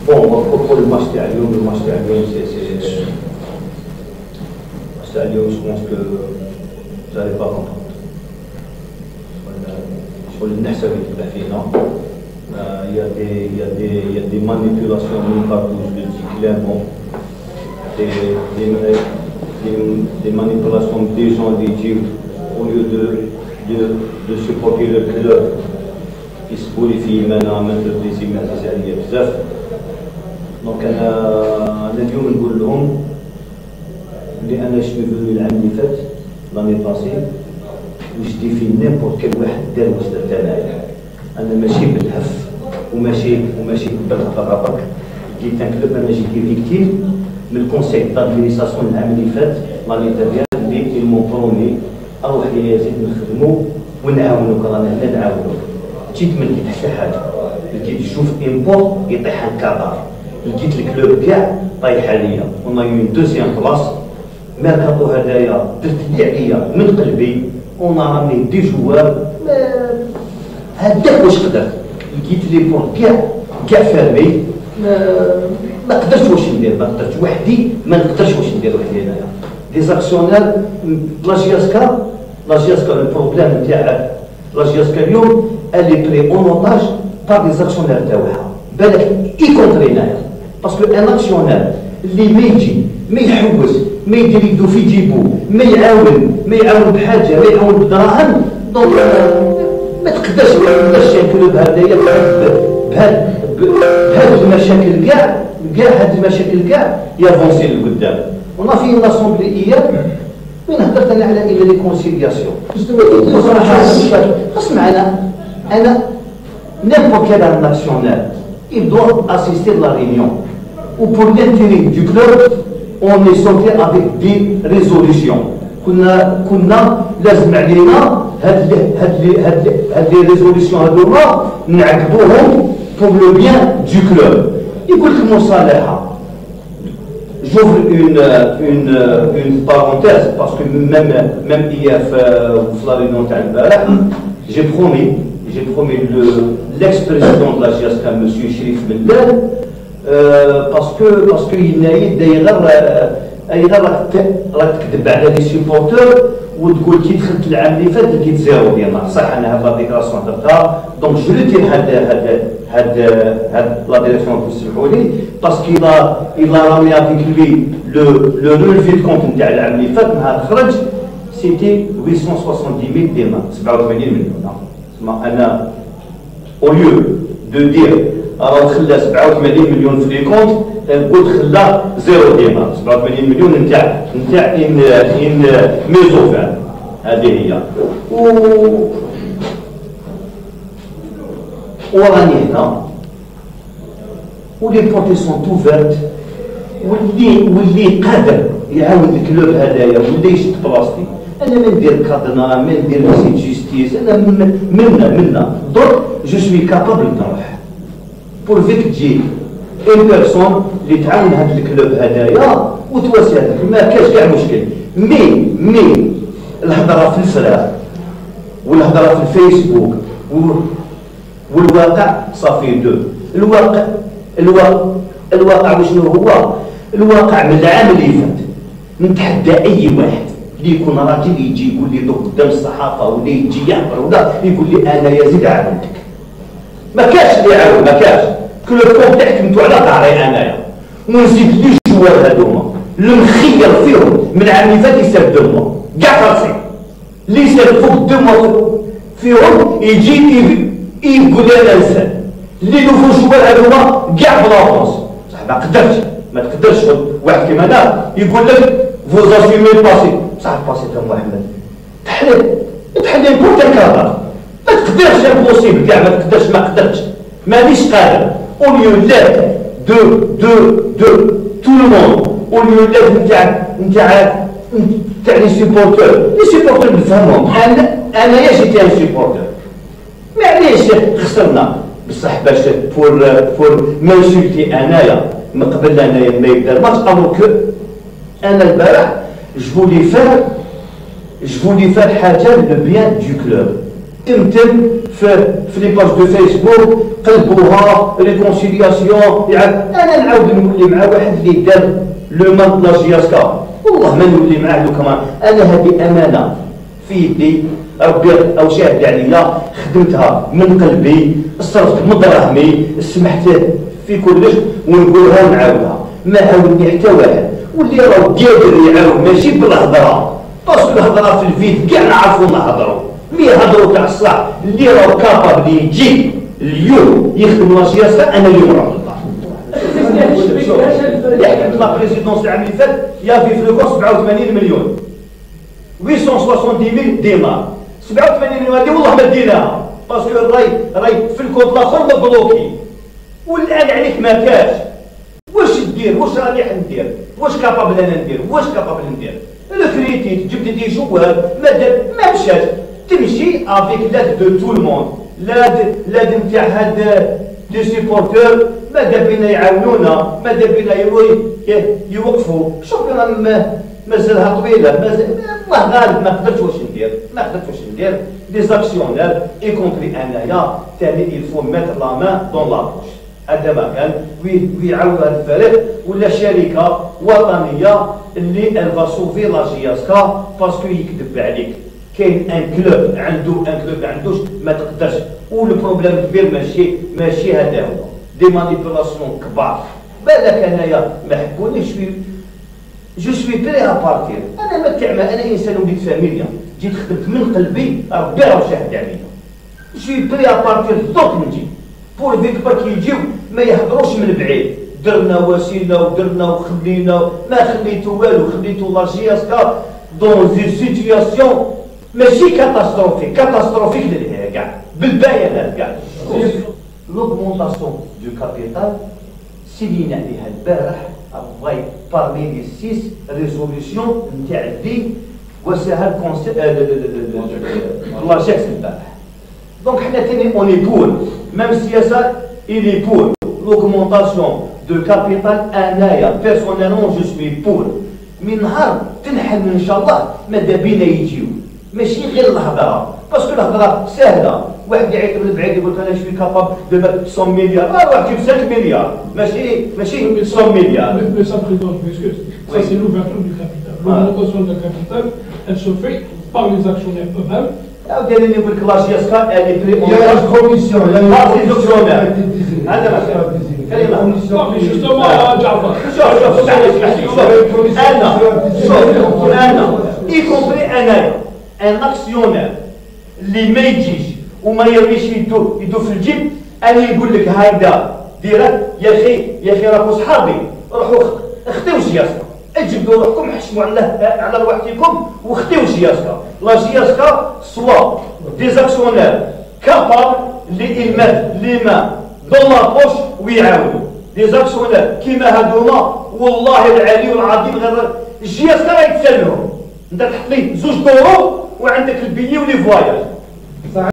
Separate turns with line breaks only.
Bon, pour le match تاع اليوم، الماتش تاع اليوم c'est الماتش تاع اليوم، je pense que vous allez pas comprendre. شغل النحسه اللي تبع فينا. Il y a des manipulations من partout, je le dis clairement. Des manipulations des gens اللي يجيو au lieu de supporter le club يسبوا لي في انا maître بليسي عزيز عليا بزاف. donc انا اليوم نقول لهم اللي انا je suis venu العام اللي فات، l'année passée، و je défie n'importe quel واحد دار واش درت انايا. انا ماشي بالهف وماشي بالهضره برك لقيت un club. انا j'étais victime من ال conseil d'administration العام اللي فات، l'année dernière، اللي ils m'ont promis: اروح يا يزيد نخدمو ونعاونوك، رانا هنا نعاونوك. جيت ما لقيت حتى حاجه، لقيت شوف import يطيح الكادر، لقيت ال club كاع طايح عليا. on a une deuxième place mercato هدايا، درت اللي عليا من قلبي، on a ramené des joueurs، هذاك واش قدرت. لقيت les portes كاع كاع fermées، ما قدرتش واش ندير، ما قدرتش وحدي، ما نقدرش واش ندير وحدي انايا. des actionnaires، la JSK، la JSK، le problème نتاع la JSK اليوم elle est prise en otage par des actionnaires تاعها، بالك y compris انايا، parce que un actionnaire اللي ما يجي ما يحوس ما يدير يدو في جيبو، ما يعاون، ما يعاون بحاجه، ما يعاون بدراهم، donc ما تقدرش club هذايا بهاد المشاكل كاع كاع، هاد المشاكل كاع ي avancer لقدام. on a fait une assemblée hier وين هضرت انا على une réconciliation. اسمع، انا n'importe quel actionnaire il doit assister à la réunion ou pour l'intérêt du club on est sorti avec des résolutions. كنا لازم علينا هاد les résolutions هادوما نعقدوهم pour le bien du club. يقول لك مصالحه. J'ouvre une parenthèse parce que même hier في la réunion تاع البارح j'ai promis l'ex-président de la JSK monsieur Chérif Mellal parce que ينايد غير اي غير راك تكذب على les supporters وتقول كي دخلت العام اللي فات لقيت zéro دينار. صح، انا هاد la déclaration درتها، donc je retire هاد la direction، تسمحوا لي، parce qu'il a ramené avec lui le relevé de compte نتاع العام اللي فات. نهار خرج c'était 870 mille دينار، 87 مليون. تسمى انا au lieu de dire راه خلى 87 مليون في les comptes، قلت خلى zéro دينار. 87 مليون نتاع une maison فعلا، هذه هي. وراني هنا و les portes sont ouvertes، واللي قادر يعاون ال club هذايا ولا يشد بلاصتي، انا ما ندير cadenas، ما ندير huissier de justice، انا منا donc je suis capable نروح pourvu que تجي une personne اللي تعاون هذا ال club هذايا وتواسي هذاك، ما كاش كاع مشكل. mais الهضرة في الفراغ والهضره في الفيسبوك والواقع ça fait deux. الواقع وشنو هو الواقع؟ من العام اللي فات نتحدى اي واحد اللي يكون راجل يجي يقول لي دوك قدام الصحافة ولا يجي يهضر ولا يقول لي انا يزيد عاونتك. ما كاش اللي يعاون، ما كاش. كل compte حكمتو على ظهري انايا، ونزيد les joueurs هذوما المخير فيهم من العام اللي فات يسال 2 mois كاع فرصي، اللي يسال فوق 2 mois فيهم يجي يقول لي انا نسال. les nouveaux joueurs هذوما كاع ب l'avance. صح ما قدرتش، ما تقدرش واحد كيما انا يقول لك vous assumez le passé. صح ال passé تاع محمد تحلل تحلل pour كادر، ما تقدرش، impossible كاع، ما تقدرش، ما قدرتش، مانيش قادر. au lieu l'aide de tout le monde، au lieu l'aide نتاع les supporters، les supporters نفهمهم، انا يا j'étais un supporter، معليش خسرنا، بصح باش pour m'insulter انايا من قبل انايا ما يبدا الماتش، alors que انا البارح je voulais faire حاجة le bien du club. تمتم في les pages de Facebook. قلبوها réconciliation. انا نعاود نولي مع واحد اللي دار le mal la JSK، والله ما نولي معاه. لو كمان انا هذه امانه في يدي، ربي او شاهد عليا، خدمتها من قلبي، صرفت من دراهمي، سمحت في كلش، ونقولها ونعاودها، ما عاودني حتى واحد. واللي راه قادر يعاون ماشي بالهضره، parce que الهضرة في ال vide كاع نعرفوا نهضروا، mais يهضروا تاع الصح. اللي راه capable يجي اليوم يخدم la JSK، انا اليوم نروح للدار. اللي حكمت la présidence العام اللي فات y avait في le compte 87 مليون 870 mille دينار، 87 مليون هذه والله ما ديناها، parce que راي في ال compte الاخر bloqué، والان عليك ما كاش. واش دير؟ واش راني ندير؟ واش capable انا ندير؟ واش capable ندير؟ recruté جبت des joueurs، ما دار ما مشاش. تمشي avec l'aide de tout le monde، l'aide نتاع هاد les supporters، ماذا بينا يعاونونا، ماذا بينا يوقفوا. شوف مازالها طويله، مازال الله غالب، ما قدرتش واش ندير، ما قدرتش واش ندير. les actionnaires y compris انايا ثاني، il faut mettre la main dans la poche. هذا ما كان، ويعاونوا هذا الفريق ولا شركة وطنية اللي elle va sauver la JSK، parce que يكذب عليك كاين un club عنده، un club ما عندوش ما تقدرش. و le problème كبير، ماشي هذا هو، des manipulations كبار. بالك انايا ما حبونيش، je suis prêt à partir. انا ما تعمل، انا انسان وليد فاميليا، جيت خدمت من قلبي، ربي راه شاهد عليا. je suis prêt à partir دوك نجي، pourvu que برك يجيو ما يهضروش من بعيد. درنا وسيلة ودرنا وخلينا، ما خليتو والو، خليتو la JSK dans une situation ماشي catastrophique، catastrophique للهي كاع بالبيانات كاع. l'augmentation du capital سينينا عليها البارح الراي parmi les six résolutions نتاع اللي وساها ال conseil l'AJEX البارح. donc حنا تاني on est pour، même السياسة elle est pour l'augmentation de capital. انايا personnellement je suis pour. من نهار تنحل ان شاء الله ماذا بينا يجيو، ماشي غير الهضره، parce que الهضرة سهله. واحد يعيط من بعيد يقول لك انا je suis capable de 100 مليار، روح جيب 5 مليار، ماشي 100 مليار.
Mais ça, président, je m'excuse. Ça, c'est l'ouverture du capital. L'augmentation du capital, elle se fait par les actionnaires eux-mêmes.
عاود انا نقول لك la JSK elle est prise
Il y a une commission, il y a une
par les
commission qui a
actionnaires.
été désignée.
هذا ما كان كلمة.
Non, mais justement, Jafar.
شوف شوف، اسمح لي اسمح لي، شوف انا، شوف انا y compris انايا un actionnaire اللي ما يجيش وما يرميش يدو في الجيب، انا يقول لك هكذا direct: يا اخي يا اخي راكو صحابي، روحوا اخطيو JSK، اجبدوا روحكم، حشموا على رواحتكم واخطيو JSK. la JSK soit des actionnaires capables اللي ils mettent les mains dans la poche ويعاونوا des actionnaires كيما هادوما. والله العلي العظيم غير ال JSK راه يتسالهم. انت تحط لي زوج دورو وعندك ال billet و les voyages.